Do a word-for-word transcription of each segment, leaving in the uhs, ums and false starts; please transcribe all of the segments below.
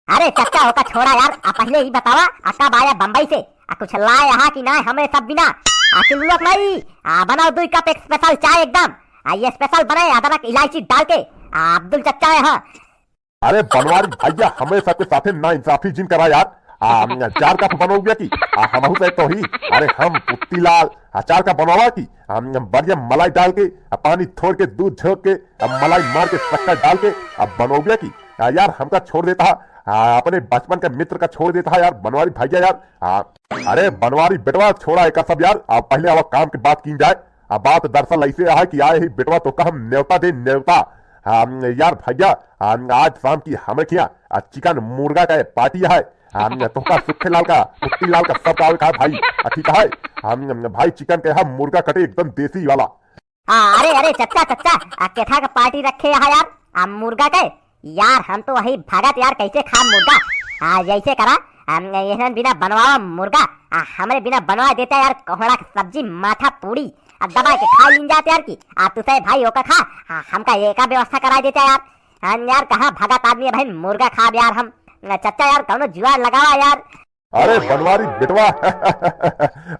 अरे चच्चा, ओका छोड़ा यार, आ पहिले ई बतावा, आ कब आया बम्बई से? आ कुछ लाए हा कि नाहीं हमरे सब बिना? आ चुल्लुआ के माई, आ बनाओ दुई कप special चाय एकदम। आ ये special बनाए अदरक इलायची डाल के। आ अब्दुल चच्चा है, हाँ। अरे बनवारी भैया, हमरे सबके साथे नाइंसाफी जिन करा यार। आ, चार कप बनोगे कि? आ, हमहू से तो ही। अरे हम पुत्ती लाल, आ, चार कप बनवा कि? आ, बढ़िया मलाई डाल के, आ, पानी छोड़ के, दूध झोंक के, आ, मलाई मार के, शक्कर डाल के, आ, बनोगे कि? आ, यार हमका छोड़ देता, आ, अपने बचपन का मित्र का छोड़ देता यार, बनवारी भैया यार। आ, अरे बनवारी बेटवा, छोड़ा एका सब यार। आ, पहिले आवा काम के बात कीन जाए। आ, बात दरअसल ऐसे है कि आए ही बेटवा, तोका हम न्योता दे, न्योता। हाँ, यार भैया, आ, आज शाम की हमरे खिया, आ, चिकन मुर्गा का पार्टी है। हाँ, तोका सुखे लाल का, पुत्ती लाल का, सबका आवे का है भाई। आ, ठीक है। हाँ, भाई चिकन के है, मुर्गा कटे एकदम देसी वाला। आ, अरे, अरे, चच्चा, चच्चा, आ, केथा का पार्टी रखे है यार? आ, मुर्गा के? यार, हम तो वही भगत यार, कैसे खा मुर्गा? आ, जैसे करा, हम, इन्हन बिना बनवावा मुर्गा, आ, हमरे बिना बनवा देता यार, कोहड़ा के सब्जी, माठा, पूड़ी, आ, दबा के खा लीन जाते यार की। आ, तू से भाई ओका खा, आ, हमका एका व्यवस्था करा देता यार। हम यार, कहाँ भगत आदमी है भाई, मुर्गा खाब यार हम। चच्चा यार, कौनो जुगाड़ लगावा यार। अरे बनवारी बेटवा,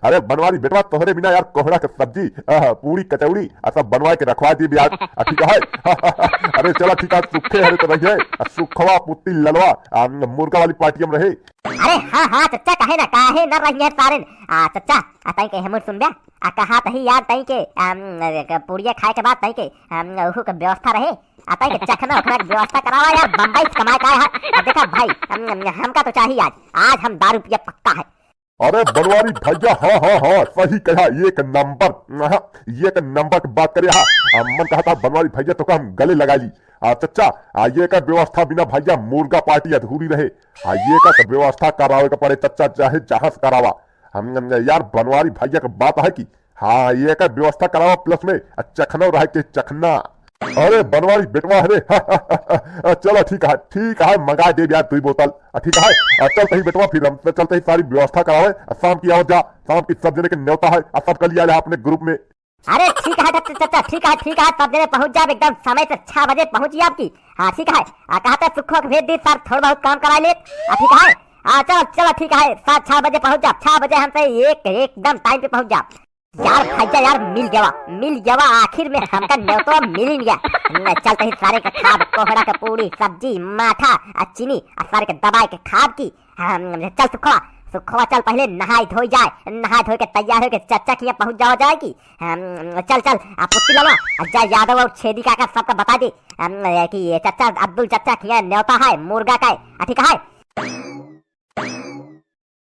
अरे बनवारी बेटवा, तोहरे बिना यार कोहड़ा के सब्जी, आह, पूड़ी कचौड़ी, आ सब बनवा के रखवा दी यार। आ, ठीक है। अरे चला ठीक है, सुखे हरे तो रहिए। आ, सुखवा पुत्ती ललवा, आ, मुर्गा वाली पार्टी में रहे। अरे हाँ, हाँ, चच्चा, काहे ना, काहे ना रहिए सारे। आ, चच्चा, आ, तई के हमर सुन बे। आ, कहा तही यार, तई के, आम, क-, पूड़िया खाए के बाद तई के, आम, ओहू के व्यवस्था रहे। आ, तई के चखना उखना के व्यवस्था करावा यार, बम्बई से कमाए का है। आ, देखा भाई, हम, हम, हमका तो चाहिए आज, आज हम दारू पिया पक्का है। अरे बनवारी भैया, हाँ, हाँ, हाँ, सही कहा, एक नंबर, हाँ, एक नंबर की बात करे, हाँ। आ, मन कहा था बनवारी भैया तोका हम गले लगा ली। आ, चच्चा, आ, एका व्यवस्था बिना भैया मुर्गा पार्टी अधूरी रहे। आ, एका तो व्यवस्था करावे के पड़े चच्चा, चाहे जहाँ से करावा। हम, हम, यार बनवारी भैया के बात है कि हाँ, एका व्यवस्था करावा plus में, आ, चखना रहे के चखना। अरे बनवारी बेटवा, अरे, चला ठीक है, ठीक है, मंगा दे यार दुई बोतल। आ, ठीक है, आ, चल तही बेटवा, फिर हम चलते ही सारी व्यवस्था करावे। आ, शाम की आओ जा, शाम की सब जने के न्योता है, आ, सब कर लिया ले अपने group में। अरे ठीक है चच-, चच्चा, ठीक है, ठीक है, सब जने पहुँच जाब एकदम समय से, छह बजे पहुँच जाब की। हाँ ठीक है। आ, कहते सुखो के भेज दी सर, थोड़ा बहुत काम करा ले। आ, ठीक है। आ, चलो चलो, ठीक है, सात छह बजे पहुँच जाब, छह बजे हमसे एक एकदम time पे पहुँच जाब। यार भैया यार, मिल गवा, मिल गवा, आखिर में हमका न्योतवा मिल गया। न, चल तही सारे के खाब, कोहड़ा के पूड़ी, सब्जी, माठा, आ चीनी, आ सारे के दबाई के खाब की। हम, चल सुखवा, सुखवा चल, पहिले नहाई धोई जाए, नहाई धोई के तैयार होके चच्चा किया पहुँच जावा जाए की। हम, चल चल, आ पुत्ती ललवा, आ जा यादव और छेदी काका सबका बता दी, हम, कि ये चच्चा अब्दुल चच्चा किया न्योता है मुर्गा का है, आ ठीक है।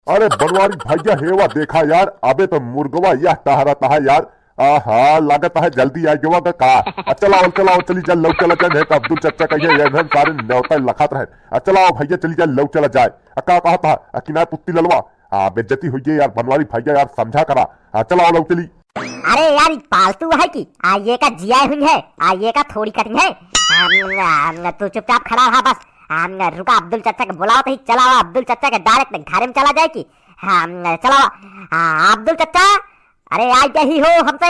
अरे बनवारी भैया, हेवा देखा यार, अबे तो मुर्गवा यह टहरत है यार। आहा, लागत है जल्दी आ गवा का का। आ, चलाओ, चलाओ, चली जा, लौट चला जाए, नहीं तो अब्दुल चच्चा कहिए, ये इन्हन सारे न्योता लखात रहे। आ, चलाओ भैया, चली जा, लौट चला जाए। आ, का कहत है? आ, कि ना पुत्ती ललवा, आ, बेइज्जती हुई है यार, बनवारी भैया यार, समझा करा। आ, चलाओ, लौट चली। अरे यार, ई पालतू है कि? आ, एका जिया हुई है, आ, एका थोड़ी कटी है। आ, आ, तू चुपचाप खड़ा रहा बस। आ, रुका, अब्दुल चच्चा के बुलाओ तो ही, चलाओ, अब्दुल चच्चा के direct घरे में चला जाए कि। हाँ, चलाओ, आ, अब्दुल चच्चा, अरे, आ गया ही हो हमसे।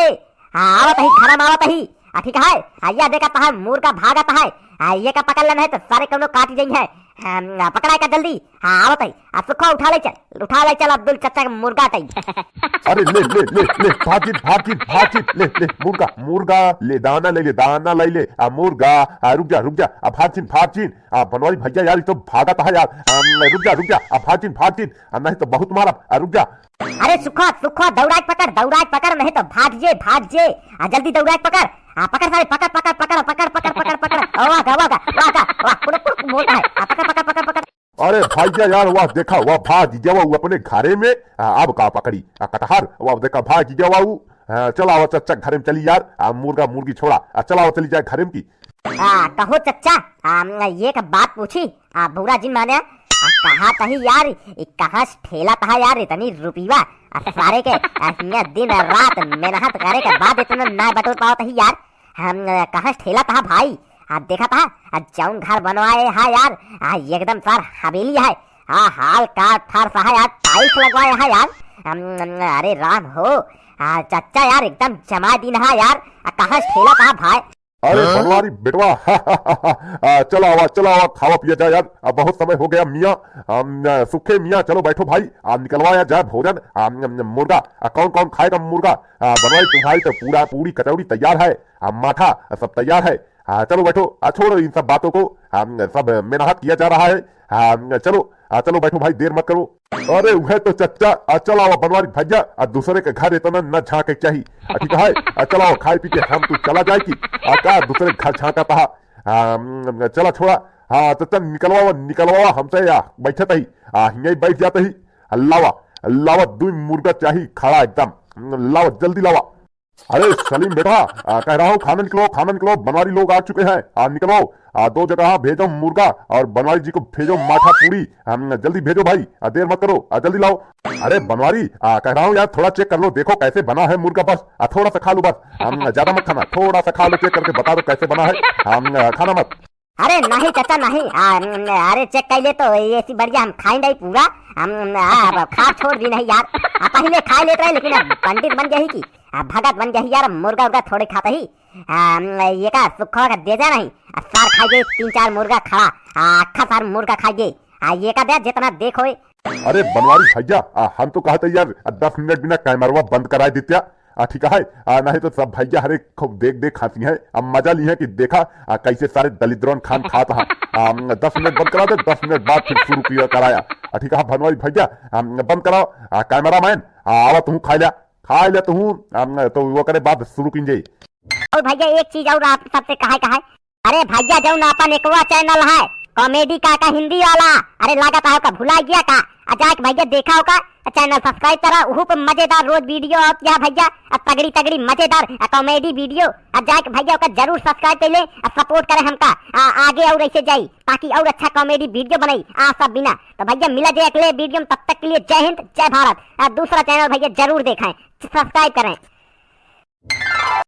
हाँ, आवत ही, घर में आवत ही। आ, ठीक है, आ, या देखा तहा मुर्गा भागत है। आ, एका पकड़ लेना है तो सारे कौनो काट जाई है। हाँ, पकड़ा का जल्दी। हाँ, आवत ही। आ, सुखो उठा ले चल, उठा ले चल अब्दुल चच्चा के मुर्गा तई। अरे ले, ले, ले, ले, भागिन, भागिन, भागिन, ले, ले, मुर्गा, मुर्गा, ले, दाना ले ले, दाना ले ले, आ, मुर्गा, आ, रुक जा, रुक जा, आ, भागिन, भागिन, आ, बनवारी भैया यार, ये तो भागत है यार, आ, रुक जा, रुक जा, आ, भागिन, भागिन, आ, नहीं तो बहुत मारा, आ, रुक जा। अरे सुखो, सुखो, दौड़ा के पकड़, दौड़ा के पकड़, नहीं तो भाग जे, भाग जे, आ, जल्दी दौड़ा के पकड़, आ, पकड़ सारे, पकड़, पकड़, पकड़, वाह, वाह, वाह, वाह, कुड़ुक, कुड़ुक बोलता है, आ, पकड़, पकड़, पकड़, पकड़। अरे भैया यार, वाह देखा, वाह भाग गया, वाह, वो अपने घरे में, आ, अब का पकड़ी, आ, कटहर, वाह देखा, भाग गया, वाह, वो, आ, चला, वाह, चच्चा, घरे में चली यार, आ, मुर्गा, मुर्गी छोड़ा, आ, चला, वाह, चली जाए घरे में की। आ, कहो चच्चा, आ, ये एक बात पूछी, आ, बुरा जिन माने, आ, कहा तही यार, ई कहाँ से ठेला तहा यार, इतनी रुपीवा, आ, सारे के, आ, हियाँ दिन रात मेहनत करे के बाद इतना ना बटोर पावत ही यार, हम, अ, कहाँ से ठेला तहा भाई? आ, देखा तहा, आ, जौन घर बनवाए हा यार, आ, एकदम सार हवेली है। आ, हाल का फर्श है यार, tiles लगवाए हा यार। हम, हम, अरे राम हो, आ, चच्चा यार, एकदम जमा दिन हा यार। आ, कहाँ से ठेला तहा भाई? अरे हाँ? बनवारी बेटवा, आ, चला आवा, चला आवा, खावा पिया जाए यार। अब बहुत समय हो गया मियाँ, आ, न, सुखे मियाँ, चलो बैठो भाई, आ, निकलवाया जाए भोजन, आ, न, न, मुर्गा, आ, कौन कौन खाएगा मुर्गा? आ, बनवारी तुम्हारी तो पूरा, पूरी कचौड़ी तैयार है, आ, माठा, आ, सब तैयार है। आ, चलो बैठो, आ, छोड़ो इन सब बातों को, आ, न, सब मेहनत किया जा रहा है। आ, न, चलो, आ, चलो बैठो भाई, देर मत करो। अरे उहे तो चच्चा, आ, चला आवा बनवारी भैया, आ, दूसरे के घर इतना न झांके के चाही। आ, ठीक है, आ, चला आवा, खाए पी के हम तू चला जाए की, आ, का दूसरे के घर झांका तहा। आ, न, चला छोड़ा। हाँ चच्चा, निकलवावा, निकलवावा हमसे, या बैठत ही, आ, हियाँ बैठ जात ही। आ, लावा, लावा, दुई मुर्गा चाही खड़ा एकदम, लावा, जल्दी लावा। अरे सलीम बेटा, आ, कह रहा हूँ खाना निकलवाओ, खाना निकलवाओ, बनवारी लोग आ चुके हैं, आ, निकलवाओ, आ, दो जगह भेजो मुर्गा और बनवारी जी को भेजो माठा पूरी, हम, जल्दी भेजो भाई, आ, देर मत करो, आ, जल्दी लाओ। अरे बनवारी, आ, कह रहा हूँ यार, थोड़ा check कर लो, देखो कैसे बना है मुर्गा, बस, आ, थोड़ा सा खा लो बस, हम, ज्यादा मत खाना, थोड़ा सा खा लो, check करके बता दो कैसे बना है, हम, आ, खाना मत। अरे नहीं चाचा नहीं, आ, न, अरे check कर ले तो ऐसी बढ़िया हम खाई नहीं पूरा, हम, आ, अब खा छोड़ दी नहीं यार। आ, पहले खा लेत रहे लेकिन अब पंडित बन गई कि, आ, भगत बन गई यार, मुर्गा उर्गा थोड़े खाते ही। आ, न, ये का सुखवा का दे जा नहीं, आ, सार खा गए तीन चार मुर्गा खड़ा, आ, अक्खा सार मुर्गा खा गए। आ, ये का दे जितना देखो। अरे बनवारी भैया, आ, हम तो कहते यार, आ, दस मिनट बिना कैमरवा बंद कराए देत्या, आ, ठीक है, आ, नहीं तो सब भैया हरे खूब देख देख खाती हैं, अब मजा ली है कि देखा, आ, कैसे सारे दलिद्रोन खान खात हा। आ, दस मिनट बंद करा दे, दस मिनट बाद फिर शुरू किया कराया। आ, ठीक है बनवारी भैया, आ, बंद कराओ। आ, कैमरामैन, आ, आवा तू खा लिया, खा लिया तू, आ, तो वो करे बाद शुरू कीजिए। और भैया एक चीज और आप सबसे कहे कहे, अरे भैया जौन आपन एकवा channel है Comedy काका हिंदी वाला, अरे लागत है ओका भुला गया का? आ जाके भैया देखा ओका, channel subscribe करा, उहू पे मजेदार रोज video आवत है भैया, आ तगड़ी तगड़ी मजेदार आ comedy video। आ जाके भैया ओका जरूर subscribe कर ले, आ support करे हमका, आ आगे और ऐसे जाई ताकि और अच्छा comedy video बनाई आ सब बिना। तो भैया मिला जाए अगले video में, तब तक के लिए जय हिंद जय भारत। आ दूसरा channel भैया जरूर देखें, subscribe करें।